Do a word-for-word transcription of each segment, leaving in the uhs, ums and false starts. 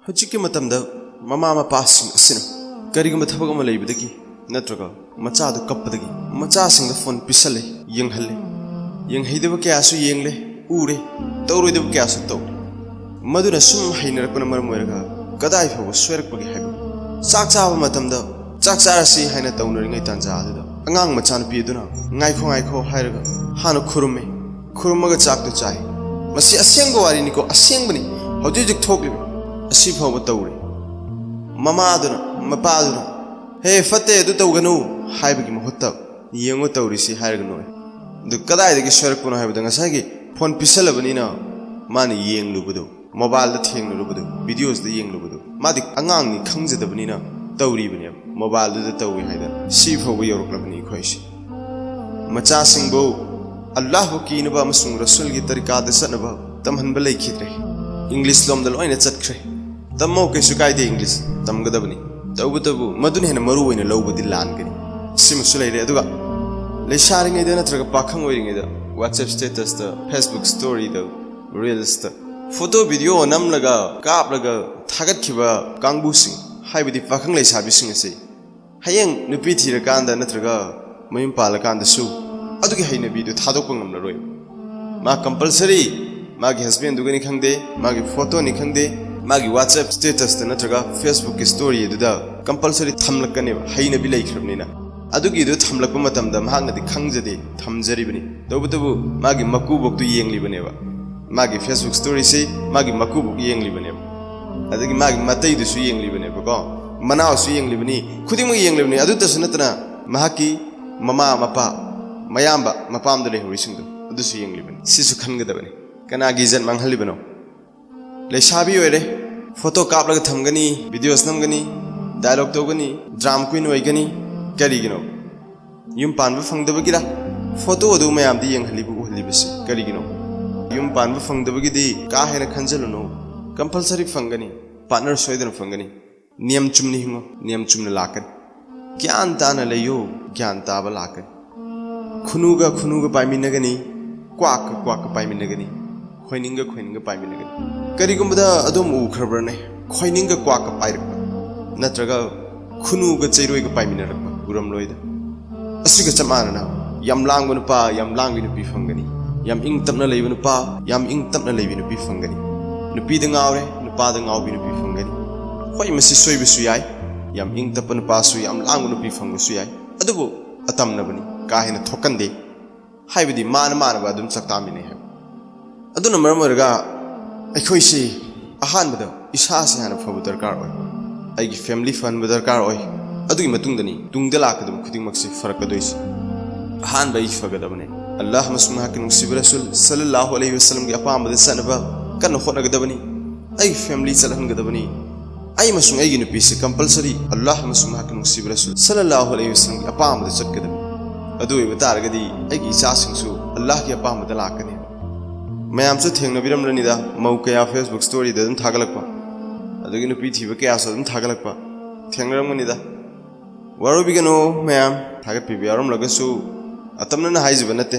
ꯍꯧꯖꯤꯛꯀꯤ ꯃꯇꯝꯗ ꯃꯃꯥ ꯃꯄꯥꯁꯤꯡ ꯑꯁꯤꯅ ꯀꯔꯤꯒꯨꯝꯕ ꯊꯕꯛ ꯑꯃ ꯂꯩꯕꯗꯒꯤ ꯅꯠꯇ꯭ꯔꯒ ꯃꯆꯥꯗꯨ ꯀꯞꯄꯗꯒꯤ ꯃꯆꯥꯁꯤꯡꯗ ꯐꯣꯟ ꯄꯤꯁꯜꯂꯦ, ꯌꯦꯡꯍꯜꯂꯦ꯫ ꯌꯦꯡꯍꯩꯗꯕ ꯀꯌꯥꯁꯨ ꯌꯦꯡꯂꯦ, ꯎꯔꯦ, ꯇꯧꯔꯣꯏꯗꯕ ꯀꯌꯥꯁꯨ ꯇꯧꯔꯦ꯫ ꯃꯗꯨꯅ ꯁꯨꯝ ꯍꯩꯅꯔꯛꯄꯅ ꯃꯔꯝ ꯑꯣꯏꯔꯒ ꯀꯗꯥꯏ ꯐꯥꯎꯕ ꯁꯣꯏꯔꯛꯄꯒꯦ ꯍꯥꯏꯕ, ꯆꯥꯛ ꯆꯥꯕ ꯃꯇꯝꯗ ꯆꯥꯛ ꯆꯥꯔꯁꯤ ꯍꯥꯏꯅ ꯇꯧꯅꯔꯤꯉꯩ ꯇꯥꯟꯖꯥ ꯑꯗꯨꯗ ꯑꯉꯥꯡ ꯃꯆꯥꯅꯨꯄꯤ ꯑꯗꯨꯅ "ꯉꯥꯏꯈꯣ, ꯉꯥꯏꯈꯣ" ꯍꯥꯏꯔꯒ ꯍꯥꯟꯅ ꯈꯨꯔꯨꯝꯃꯦ꯫ ꯈꯨꯔꯨꯝꯃꯒ ꯆꯥꯛꯇꯨ ꯆꯥꯏ꯫ ꯃꯁꯤ ꯑꯁꯦꯡꯕ ꯋꯥꯔꯤꯅꯤꯀꯣ, ꯑꯁꯦꯡꯕꯅꯤ꯫ ꯍꯧꯖꯤꯛ ꯍꯧꯖꯤꯛ ꯊꯣꯛꯂꯤꯕ꯫ ꯑꯁꯤ ꯐꯥꯎꯕ ꯇꯧꯔꯤ꯫ ꯃꯃꯥꯗꯨꯅ, ꯃꯄꯥꯗꯨꯅ "ꯍꯦ, ꯐꯠꯇꯦ, ꯑꯗꯨ ꯇꯧꯒꯅꯨ" ꯍꯥꯏꯕꯒꯤ ꯃꯍꯨꯠꯇ "ꯌꯦꯡꯉꯨ ꯇꯧꯔꯤꯁꯤ" ꯍꯥꯏꯔꯒ ꯅꯣꯛꯑꯦ꯫ ꯑꯗꯨ ꯀꯗꯥꯏꯗꯒꯤ ꯁꯣꯏꯔꯛꯄꯅꯣ ꯍꯥꯏꯕꯗ ꯉꯁꯥꯏꯒꯤ ꯐꯣꯟ ꯄꯤꯁꯜꯂꯕꯅꯤꯅ ꯃꯥꯅ ꯌꯦꯡꯂꯨꯕꯗꯨ, ꯃꯣꯕꯥꯏꯜꯗ ꯊꯦꯡꯅꯔꯨꯕꯗꯨ, ꯚꯤꯗꯤꯑꯣꯁꯗ ꯌꯦꯡꯂꯨꯕꯗꯨ, ꯃꯥꯗꯤ ꯑꯉꯥꯡꯅꯤ ꯈꯪꯖꯗꯕꯅꯤꯅ ꯇꯧꯔꯤꯕꯅꯦꯕ꯫ ꯃꯣꯕꯥꯏꯜꯗꯨꯗ ꯇꯧꯏ ꯍꯥꯏꯗꯅ ꯁꯤ ꯐꯥꯎꯕ ꯌꯧꯔꯛꯂꯕꯅꯤ ꯑꯩꯈꯣꯏꯁꯦ꯫ ꯃꯆꯥꯁꯤꯡꯕꯨ ꯑꯜꯂꯥꯍꯕꯨ ꯀꯤꯅꯕ ꯑꯃꯁꯨꯡ ꯔꯁꯨꯜꯒꯤ ꯇꯔꯤꯀꯥꯗ ꯆꯠꯅꯕ ꯇꯝꯍꯟꯕ ꯂꯩꯈꯤꯗ꯭ꯔꯦ꯫ ꯏꯪꯂꯤꯁ ꯂꯣꯝꯗ ꯂꯣꯏꯅ ꯆꯠꯈ꯭ꯔꯦ꯫ ꯇꯝꯃꯣ, ꯀꯩꯁꯨ ꯀꯥꯏꯗꯦ, ꯏꯪꯂꯤꯁ ꯇꯝꯒꯗꯕꯅꯤ꯫ ꯇꯧꯕꯇꯕꯨ ꯃꯗꯨꯅ ꯍꯦꯟꯅ ꯃꯔꯨ ꯑꯣꯏꯅ ꯂꯧꯕꯗꯤ ꯂꯥꯟꯒꯅꯤ꯫ ꯁꯤꯃꯁꯨ ꯂꯩꯔꯦ꯫ ꯑꯗꯨꯒ ꯂꯩꯁꯥꯔꯤꯉꯩꯗ ꯅꯠꯇ꯭ꯔꯒ ꯄꯥꯈꯪ ꯑꯣꯏꯔꯤꯉꯩꯗ WhatsApp statusꯇ, Facebook storyꯗ, reelsꯇ ꯐꯣꯇꯣ ꯚꯤꯗꯤꯑꯣ ꯅꯝꯂꯒ ꯀꯥꯞꯂꯒ ꯊꯥꯒꯠꯈꯤꯕ ꯀꯥꯡꯕꯨꯁꯤꯡ, ꯍꯥꯏꯕꯗꯤ ꯄꯥꯈꯪ ꯂꯩꯁꯥꯕꯤꯁꯤꯡ ꯑꯁꯤ ꯍꯌꯦꯡ ꯅꯨꯄꯤ ꯊꯤꯔꯀꯥꯟꯗ ꯅꯠꯇ꯭ꯔꯒ ꯃꯌꯨꯝ ꯄꯥꯜꯂꯀꯥꯟꯗꯁꯨ ꯑꯗꯨꯒꯤ ꯍꯩꯅꯕꯤꯗꯨ ꯊꯥꯗꯣꯛꯄ ꯉꯝꯂꯔꯣꯏ꯫ ꯃꯥ compulsory ꯃꯥꯒꯤ husbandꯗꯨꯒꯅꯤ ꯈꯪꯗꯦ, ꯃꯥꯒꯤ ꯐꯣꯇꯣꯅꯤ ꯈꯪꯗꯦ, ꯃꯥꯒꯤ WhatsApp statusꯇ ꯅꯠꯇ꯭ꯔꯒ Facebookꯀꯤ story ꯑꯗꯨꯗ compulsory ꯊꯝꯂꯛꯀꯅꯦꯕ, ꯍꯩꯅꯕꯤ ꯂꯩꯈ꯭ꯔꯕꯅꯤꯅ꯫ ꯑꯗꯨꯒꯤꯗꯨ ꯊꯝꯂꯛꯄ ꯃꯇꯝꯗ ꯃꯍꯥꯛꯅꯗꯤ ꯈꯪꯖꯗꯦ, ꯊꯝꯖꯔꯤꯕꯅꯤ꯫ ꯇꯧꯕꯇꯕꯨ ꯃꯥꯒꯤ ꯃꯀꯨꯕꯣꯛꯇꯨ ꯌꯦꯡꯂꯤꯕꯅꯦꯕ꯫ ꯃꯥꯒꯤ Facebook storyꯁꯤ ꯃꯥꯒꯤ ꯃꯀꯨꯕꯣꯛ ꯌꯦꯡꯂꯤꯕꯅꯦꯕ꯫ ꯑꯗꯒꯤ ꯃꯥꯒꯤ ꯃꯇꯩꯗꯨꯁꯨ ꯌꯦꯡꯂꯤꯕꯅꯦꯕꯀꯣ, ꯃꯅꯥꯎꯁꯨ ꯌꯦꯡꯂꯤꯕꯅꯤ, ꯈꯨꯗꯤꯡꯃꯛ ꯌꯦꯡꯂꯤꯕꯅꯤ꯫ ꯑꯗꯨꯇꯁꯨ ꯅꯠꯇꯅ ꯃꯍꯥꯛꯀꯤ ꯃꯃꯥ ꯃꯄꯥ, ꯃꯌꯥꯝꯕ, ꯃꯄꯥꯝꯗ ꯂꯩꯍꯧꯔꯤꯁꯤꯡꯗꯣ ꯑꯗꯨꯁꯨ ꯌꯦꯡꯂꯤꯕꯅꯤ꯫ ꯁꯤꯁꯨ ꯈꯟꯒꯗꯕꯅꯤ꯫ ꯀꯅꯥꯒꯤ ꯏꯖꯠ ꯃꯥꯡꯍꯜꯂꯤꯕꯅꯣ? ꯂꯩꯁꯥꯕꯤ ꯑꯣꯏꯔꯦ, ꯐꯣꯇꯣ ꯀꯥꯞꯂꯒ ꯊꯝꯒꯅꯤ, videos ꯅꯝꯒꯅꯤ, dialogue ꯇꯧꯒꯅꯤ, drama queen ꯑꯣꯏꯒꯅꯤ꯫ ꯀꯔꯤꯒꯤꯅꯣ? ꯌꯨꯝ ꯄꯥꯟꯕ ꯐꯪꯗꯕꯒꯤꯔ? ꯐꯣꯇꯣ ꯑꯗꯨ ꯃꯌꯥꯝꯗ ꯌꯦꯡꯍꯜꯂꯤꯕ, ꯎꯍꯜꯂꯤꯕꯁꯤ ꯀꯔꯤꯒꯤꯅꯣ? ꯌꯨꯝ ꯄꯥꯟꯕ ꯐꯪꯗꯕꯒꯤꯗꯤ ꯀꯥ ꯍꯦꯟꯅ ꯈꯟꯖꯜꯂꯨꯅꯨ꯫ Compulsory ꯐꯪꯒꯅꯤ, partner ꯁꯣꯏꯗꯅ ꯐꯪꯒꯅꯤ꯫ ꯅꯤꯌꯝ ꯆꯨꯝꯅ ꯍꯤꯡꯉꯨ, ꯅꯤꯌꯝ ꯆꯨꯝꯅ ꯂꯥꯛꯀꯅꯤ꯫ ꯒ꯭ꯌꯥꯟ ꯇꯥꯅ ꯂꯩꯌꯨ, ꯒ꯭ꯌꯥꯟ ꯇꯥꯕ ꯂꯥꯛꯀꯅꯤ꯫ ꯈꯨꯅꯨꯒ ꯈꯨꯅꯨꯒ ꯄꯥꯏꯃꯤꯟꯅꯒꯅꯤ, ꯀ꯭ꯋꯥꯛꯀ ꯀ꯭ꯋꯥꯛꯀ ꯄꯥꯏꯃꯤꯟꯅꯒꯅꯤ, ꯈꯣꯏꯅꯤꯡꯒ ꯈꯣꯏꯅꯤꯡꯒ ꯄꯥꯏꯃꯤꯟꯅꯒꯅꯤ꯫ ꯀꯔꯤꯒꯨꯝꯕꯗ ꯑꯗꯣꯝ ꯎꯈ꯭ꯔꯕ꯭ꯔꯅꯦ? ꯈ꯭ꯋꯥꯏꯅꯤꯡꯒ ꯀ꯭ꯋꯥꯛꯀ ꯄꯥꯏꯔꯛꯄ, ꯅꯠꯇ꯭ꯔꯒ ꯈꯨꯅꯨꯒ ꯆꯩꯔꯣꯏꯒ ꯄꯥꯏꯃꯤꯟꯅꯔꯛꯄ ꯎꯔꯝꯂꯣꯏꯗ꯫ ꯑꯁꯤꯒ ꯆꯞ ꯃꯥꯟꯅꯅ ꯌꯥꯝ ꯂꯥꯡꯕ ꯅꯨꯄꯥ ꯌꯥꯝ ꯂꯥꯡꯕꯤ ꯅꯨꯄꯤ ꯐꯪꯒꯅꯤ, ꯌꯥꯝ ꯏꯪ ꯇꯞꯅ ꯂꯩꯕ ꯅꯨꯄꯥ ꯌꯥꯝ ꯏꯪ ꯇꯞꯅ ꯂꯩꯕꯤ ꯅꯨꯄꯤ ꯐꯪꯒꯅꯤ꯫ ꯅꯨꯄꯤꯗ ꯉꯥꯎꯔꯦ, ꯅꯨꯄꯥꯗ ꯉꯥꯎꯕꯤ ꯅꯨꯄꯤ ꯐꯪꯒꯅꯤ꯫ ꯍꯣꯏ, ꯃꯁꯤ ꯁꯣꯏꯕꯁꯨ ꯌꯥꯏ, ꯌꯥꯝ ꯏꯪ ꯇꯞꯄ ꯅꯨꯄꯥꯁꯨ ꯌꯥꯝ ꯂꯥꯡꯕ ꯅꯨꯄꯤ ꯐꯪꯕꯁꯨ ꯌꯥꯏ꯫ ꯑꯗꯨꯕꯨ ꯑꯇꯝꯅꯕꯅꯤ, ꯀꯥ ꯍꯦꯟꯅ ꯊꯣꯛꯀꯟꯗꯦ꯫ ꯍꯥꯏꯕꯗꯤ ꯃꯥꯅ ꯃꯥꯟꯅꯕ ꯑꯗꯨꯝ ꯆꯥꯛꯇꯥꯃꯤꯟꯅꯩ ꯍꯥꯏꯕ꯫ ꯑꯗꯨꯅ ꯃꯔꯝ ꯑꯣꯏꯔꯒ ꯑꯩꯈꯣꯏꯁꯤ ꯑꯍꯥꯟꯕꯗ ꯏꯁꯥꯁꯤ ꯍꯥꯟꯅ ꯐꯕ ꯗꯔꯀꯥꯔ ꯑꯣꯏ, ꯑꯩꯒꯤ ꯐꯦꯃꯤꯂꯤ ꯐꯍꯟꯕ ꯗꯔꯀꯥꯔ ꯑꯣꯏ꯫ ꯑꯗꯨꯒꯤ ꯃꯇꯨꯡꯗꯅꯤ ꯇꯨꯡꯗ ꯂꯥꯛꯀꯗꯕ ꯈꯨꯗꯤꯡꯃꯛꯁꯤ ꯐꯔꯛꯀꯗꯣꯏꯁꯤ꯫ ꯑꯍꯥꯟꯕ ꯑꯩ ꯐꯒꯗꯕꯅꯦ꯫ ꯑꯜꯂꯥꯍ ꯑꯃꯁꯨꯡ ꯃꯍꯥꯛꯀꯤ ꯅꯨꯡꯁꯤꯕ ꯔꯁꯨꯜ ꯁꯜꯂꯜꯂꯥꯍꯨ ꯑꯂꯩꯍꯤ ꯋꯁꯜꯂꯝꯒꯤ ꯑꯄꯥꯝꯕꯗ ꯆꯠꯅꯕ ꯀꯟꯅ ꯍꯣꯠꯅꯒꯗꯕꯅꯤ꯫ ꯑꯩꯒꯤ ꯐꯦꯃꯤꯂꯤ ꯆꯠꯍꯟꯒꯗꯕꯅꯤ꯫ ꯑꯩ ꯑꯃꯁꯨꯡ ꯑꯩꯒꯤ ꯅꯨꯄꯤꯁꯤ ꯀꯝꯄꯜꯁꯔꯤ ꯑꯜꯂꯥꯍ ꯑꯃꯁꯨꯡ ꯃꯍꯥꯛꯀꯤ ꯅꯨꯡꯁꯤꯕ ꯔꯁꯨꯜ ꯁꯜꯂꯜꯂꯥꯍꯨ ꯑꯂꯩꯍꯤ ꯋꯁꯜꯂꯝꯒꯤ ꯑꯄꯥꯝꯕꯗ ꯆꯠꯀꯗꯕꯅꯤ꯫ ꯑꯗꯨ ꯑꯣꯏꯕ ꯇꯥꯔꯒꯗꯤ ꯑꯩꯒꯤ ꯏꯆꯥꯁꯤꯡꯁꯨ ꯑꯜꯂꯥꯍꯒꯤ ꯑꯄꯥꯝꯕꯗ ꯂꯥꯛꯀꯅꯤ꯫ ꯃꯌꯥꯝꯁꯨ ꯊꯦꯡꯅꯕꯤꯔꯝꯂꯅꯤꯗ, ꯃꯧ ꯀꯌꯥ ꯐꯦꯁꯕꯨꯛ ꯁ꯭ꯇꯣꯔꯤꯗ ꯑꯗꯨꯝ ꯊꯥꯒꯠꯂꯛꯄ, ꯑꯗꯒꯤ ꯅꯨꯄꯤ ꯊꯤꯕ ꯀꯌꯥꯁꯨ ꯑꯗꯨꯝ ꯊꯥꯒꯠꯂꯛꯄ ꯊꯦꯡꯅꯔꯝꯒꯅꯤꯗ꯫ ꯋꯥꯔꯧꯕꯤꯒꯅꯨ ꯃꯌꯥꯝ, ꯊꯥꯒꯠꯄꯤꯕ ꯌꯥꯎꯔꯝꯂꯒꯁꯨ ꯑꯇꯝꯅꯅ ꯍꯥꯏꯖꯕ ꯅꯠꯇꯦ꯫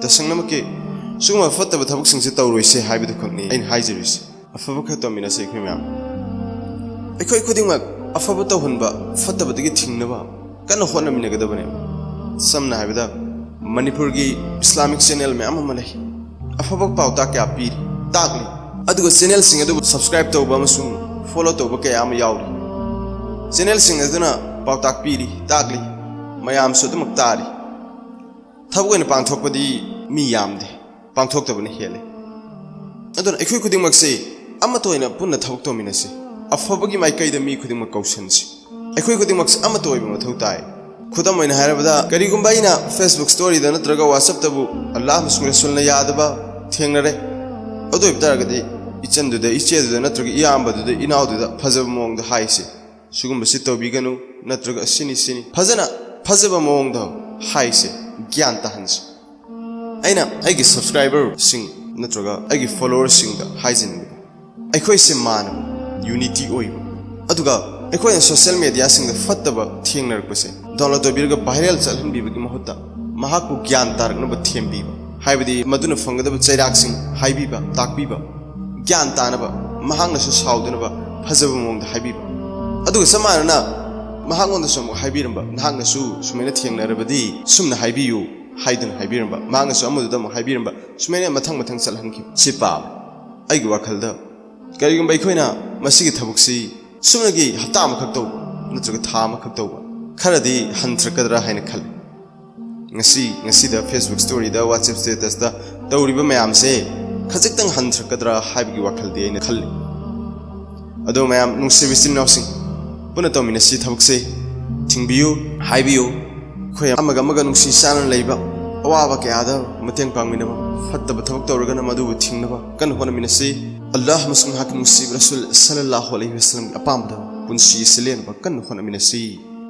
ꯇꯁꯦꯡꯅꯃꯛꯀꯤ ꯁꯤꯒꯨꯝꯕ ꯐꯠꯇꯕ ꯊꯕꯛꯁꯤꯡꯁꯦ ꯇꯧꯔꯣꯏꯁꯦ ꯍꯥꯏꯕꯗꯨ ꯈꯛꯅꯤ ꯑꯩꯅ ꯍꯥꯏꯖꯔꯤꯁꯦ꯫ ꯑꯐꯕ ꯈꯔ ꯇꯧꯃꯤꯟꯅꯁꯦ ꯑꯩꯈꯣꯏ ꯃꯌꯥꯝ꯫ ꯑꯩꯈꯣꯏ ꯈꯨꯗꯤꯡꯃꯛ ꯑꯐꯕ ꯇꯧꯍꯟꯕ, ꯐꯠꯇꯕꯗꯒꯤ ꯊꯤꯡꯅꯕ ꯀꯟꯅ ꯍꯣꯠꯅꯃꯤꯟꯅꯒꯗꯕꯅꯦꯕ꯫ ꯁꯝꯅ ꯍꯥꯏꯕꯗ ꯃꯅꯤꯄꯨꯔꯒꯤ ꯏꯁꯂꯥꯃꯤꯛ ꯆꯦꯅꯦꯜ ꯃꯌꯥꯝ ꯑꯃ ꯂꯩ, ꯑꯐꯕ ꯄꯥꯎꯇꯥꯛ ꯀꯌꯥ ꯄꯤꯔꯤ, ꯇꯥꯛꯂꯤ꯫ ꯑꯗꯨꯒ ꯆꯦꯅꯦꯜꯁꯤꯡ ꯑꯗꯨꯕꯨ ꯁꯕꯁꯀ꯭ꯔꯥꯏꯕ ꯇꯧꯕ ꯑꯃꯁꯨꯡ ꯐꯣꯂꯣ ꯇꯧꯕ ꯀꯌꯥ ꯑꯃ ꯌꯥꯎꯔꯤ꯫ ꯆꯦꯅꯦꯜꯁꯤꯡ ꯑꯗꯨꯅ ꯄꯥꯎꯇꯥꯛ ꯄꯤꯔꯤ, ꯇꯥꯛꯂꯤ, ꯃꯌꯥꯝꯁꯨ ꯑꯗꯨꯃꯛ ꯇꯥꯔꯤ꯫ ꯊꯕꯛ ꯑꯣꯏꯅ ꯄꯥꯡꯊꯣꯛꯄꯗꯤ ꯃꯤ ꯌꯥꯝꯗꯦ, ꯄꯥꯡꯊꯣꯛꯇꯕꯅ ꯍꯦꯜꯂꯦ꯫ ꯑꯗꯨꯅ ꯑꯩꯈꯣꯏ ꯈꯨꯗꯤꯡꯃꯛꯁꯦ ꯑꯃꯠꯇ ꯑꯣꯏꯅ ꯄꯨꯟꯅ ꯊꯕꯛ ꯇꯧꯃꯤꯟꯅꯁꯤ꯫ ꯑꯐꯕꯒꯤ ꯃꯥꯏꯀꯩꯗ ꯃꯤ ꯈꯨꯗꯤꯡꯃꯛ ꯀꯧꯁꯤꯟꯁꯤ꯫ ꯑꯩꯈꯣꯏ ꯈꯨꯗꯤꯡꯃꯛꯁꯦ ꯑꯃꯠꯇ ꯑꯣꯏꯕ ꯃꯊꯧ ꯇꯥꯏ꯫ ꯈꯨꯗꯝ ꯑꯣꯏꯅ ꯍꯥꯏꯔꯕꯗ, ꯀꯔꯤꯒꯨꯝꯕ ꯑꯩꯅ ꯐꯦꯁꯕꯨꯛ ꯁ꯭ꯇꯣꯔꯤꯗ ꯅꯠꯇ꯭ꯔꯒ ꯋꯥꯆꯞꯇꯕꯨ ꯑꯜꯂꯥꯍ ꯑꯃꯁꯨꯡ ꯔꯁꯨꯜꯅ ꯌꯥꯗꯕ ꯊꯦꯡꯅꯔꯦ, ꯑꯗꯨ ꯑꯣꯏꯕ ꯇꯥꯔꯒꯗꯤ ꯏꯆꯟꯗꯨꯗ, ꯏꯆꯦꯗꯨꯗ ꯅꯠꯇ꯭ꯔꯒ ꯏꯌꯥꯝꯕꯗꯨꯗ, ꯏꯅꯥꯎꯗꯨꯗ ꯐꯖꯕ ꯃꯑꯣꯡꯗ ꯍꯥꯏꯁꯤ, "ꯁꯤꯒꯨꯝꯕꯁꯤ ꯇꯧꯕꯤꯒꯅꯨ" ꯅꯠꯇ꯭ꯔꯒ "ꯑꯁꯤꯅꯤ ꯁꯤꯅꯤ", ꯐꯖꯅ ꯐꯖꯕ ꯃꯑꯣꯡꯗ ꯍꯥꯏꯁꯦ, ꯒ꯭ꯌꯥꯟ ꯇꯥꯍꯟꯁꯤ꯫ ꯑꯩꯅ ꯑꯩꯒꯤ ꯁꯕꯁꯀ꯭ꯔꯥꯏꯕꯔꯁꯤꯡ ꯅꯠꯇ꯭ꯔꯒ ꯑꯩꯒꯤ ꯐꯣꯂꯣꯋꯔꯁꯤꯡꯗ ꯍꯥꯏꯖꯅꯤꯡꯕꯗ, ꯑꯩꯈꯣꯏꯁꯦ ꯃꯥꯟꯅꯕ, ꯌꯨꯅꯤꯇꯤ ꯑꯣꯏꯕ, ꯑꯗꯨꯒ ꯑꯩꯈꯣꯏꯅ ꯁꯣꯁꯤꯌꯦꯜ ꯃꯦꯗꯤꯌꯥꯁꯤꯡꯗ ꯐꯠꯇꯕ ꯊꯦꯡꯅꯔꯛꯄꯁꯦ ꯗꯥꯎꯟꯂꯣꯗ ꯇꯧꯕꯤꯔꯒ ꯚꯥꯏꯔꯦꯜ ꯆꯠꯍꯟꯕꯤꯕꯒꯤ ꯃꯍꯨꯠꯇ ꯃꯍꯥꯛꯄꯨ ꯒ꯭ꯌꯥꯟ ꯇꯥꯔꯛꯅꯕ ꯊꯦꯝꯕꯤꯕ, ꯍꯥꯏꯕꯗꯤ ꯃꯗꯨꯅ ꯐꯪꯒꯗꯕ ꯆꯩꯔꯥꯛꯁꯤꯡ ꯍꯥꯏꯕꯤꯕ, ꯇꯥꯛꯄꯤꯕ, ꯒ꯭ꯌꯥꯟ ꯇꯥꯅꯕ, ꯃꯍꯥꯛꯅꯁꯨ ꯁꯥꯎꯗꯅꯕ, ꯐꯖꯕ ꯃꯑꯣꯡꯗ ꯍꯥꯏꯕꯤꯕ꯫ ꯑꯗꯨꯒ ꯆꯞ ꯃꯥꯟꯅꯅ ꯃꯍꯥꯛꯉꯣꯟꯗꯁꯨ ꯑꯃꯨꯛ ꯍꯥꯏꯕꯤꯔꯝꯕ, "ꯅꯍꯥꯛꯅꯁꯨ ꯁꯨꯃꯥꯏꯅ ꯊꯦꯡꯅꯔꯕꯗꯤ ꯁꯨꯝꯅ ꯍꯥꯏꯕꯤꯌꯨ" ꯍꯥꯏꯗꯨꯅ ꯍꯥꯏꯕꯤꯔꯝꯕ꯫ ꯃꯍꯥꯛꯅꯁꯨ ꯑꯃꯗꯨꯗ ꯑꯃꯨꯛ ꯍꯥꯏꯕꯤꯔꯝꯕ, ꯁꯨꯃꯥꯏꯅ ꯃꯊꯪ ꯃꯊꯪ ꯆꯠꯍꯟꯈꯤꯕ꯫ ꯁꯤ ꯄꯥꯝꯃꯦ꯫ ꯑꯩꯒꯤ ꯋꯥꯈꯜꯗ ꯀꯔꯤꯒꯨꯝꯕ ꯑꯩꯈꯣꯏꯅ ꯃꯁꯤꯒꯤ ꯊꯕꯛꯁꯤ ꯁꯨꯞꯅꯒꯤ ꯍꯞꯇꯥ ꯑꯃꯈꯛ ꯇꯧꯕ ꯅꯠꯇ꯭ꯔꯒ ꯊꯥ ꯑꯃꯈꯛ ꯇꯧꯕ, ꯈꯔꯗꯤ ꯍꯟꯊꯔꯛꯀꯗ꯭ꯔꯥ ꯍꯥꯏꯅ ꯈꯜꯂꯤ꯫ ꯉꯁꯤ, ꯉꯁꯤꯗ Facebook storyꯗ, WhatsApp statusꯇ ꯇꯧꯔꯤꯕ ꯃꯌꯥꯝꯁꯦ ꯈꯖꯤꯛꯇꯪ ꯍꯟꯊꯔꯛꯀꯗ꯭ꯔꯥ ꯍꯥꯏꯕꯒꯤ ꯋꯥꯈꯜꯗꯤ ꯑꯩꯅ ꯈꯜꯂꯤ꯫ ꯑꯗꯣ ꯃꯌꯥꯝ, ꯅꯨꯡꯁꯤꯕ ꯏꯆꯤꯟ ꯏꯅꯥꯎꯁꯤꯡ, ꯄꯨꯟꯅ ꯇꯧꯃꯤꯟꯅꯁꯤ ꯊꯕꯛꯁꯦ꯫ ꯊꯤꯡꯕꯤꯌꯨ, ꯍꯥꯏꯕꯤꯌꯨ꯫ ꯑꯩꯈꯣꯏ ꯑꯃꯒ ꯑꯃꯒ ꯅꯨꯡꯁꯤ ꯆꯥꯟꯅꯅ ꯂꯩꯕ, ꯑꯋꯥꯕ ꯀꯌꯥꯗ ꯃꯇꯦꯡ ꯄꯥꯡꯃꯤꯟꯅꯕ, ꯐꯠꯇꯕ ꯊꯕꯛ ꯇꯧꯔꯒꯅ ꯃꯗꯨꯕꯨ ꯊꯤꯡꯅꯕ ꯀꯟꯅ ꯍꯣꯠꯅꯃꯤꯟꯅꯁꯤ꯫ ꯑꯜꯂꯥꯍ ꯑꯃꯁꯨꯡ ꯃꯍꯥꯛꯀꯤ ꯅꯨꯡꯁꯤꯕ ꯔꯁꯨꯜ ꯁꯜꯂꯜꯂꯥꯍꯨ ꯑꯂꯩꯍꯤ ꯋꯁꯜꯂꯝꯒꯤ ꯑꯄꯥꯝꯕꯗ ꯄꯨꯟꯁꯤ ꯑꯁꯤ ꯂꯦꯟꯅꯕ ꯀꯟꯅ ꯍꯣꯠꯅꯃꯤꯟꯅꯁꯤ꯫